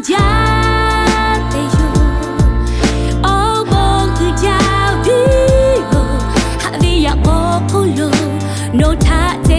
jaˇ ve yoˬ. Awˬ bon uiˍ jaˇ ve yoˬ. Haꞈ ve yaꞈ k'aw hk'oˆ lo nawˬ htaꞈ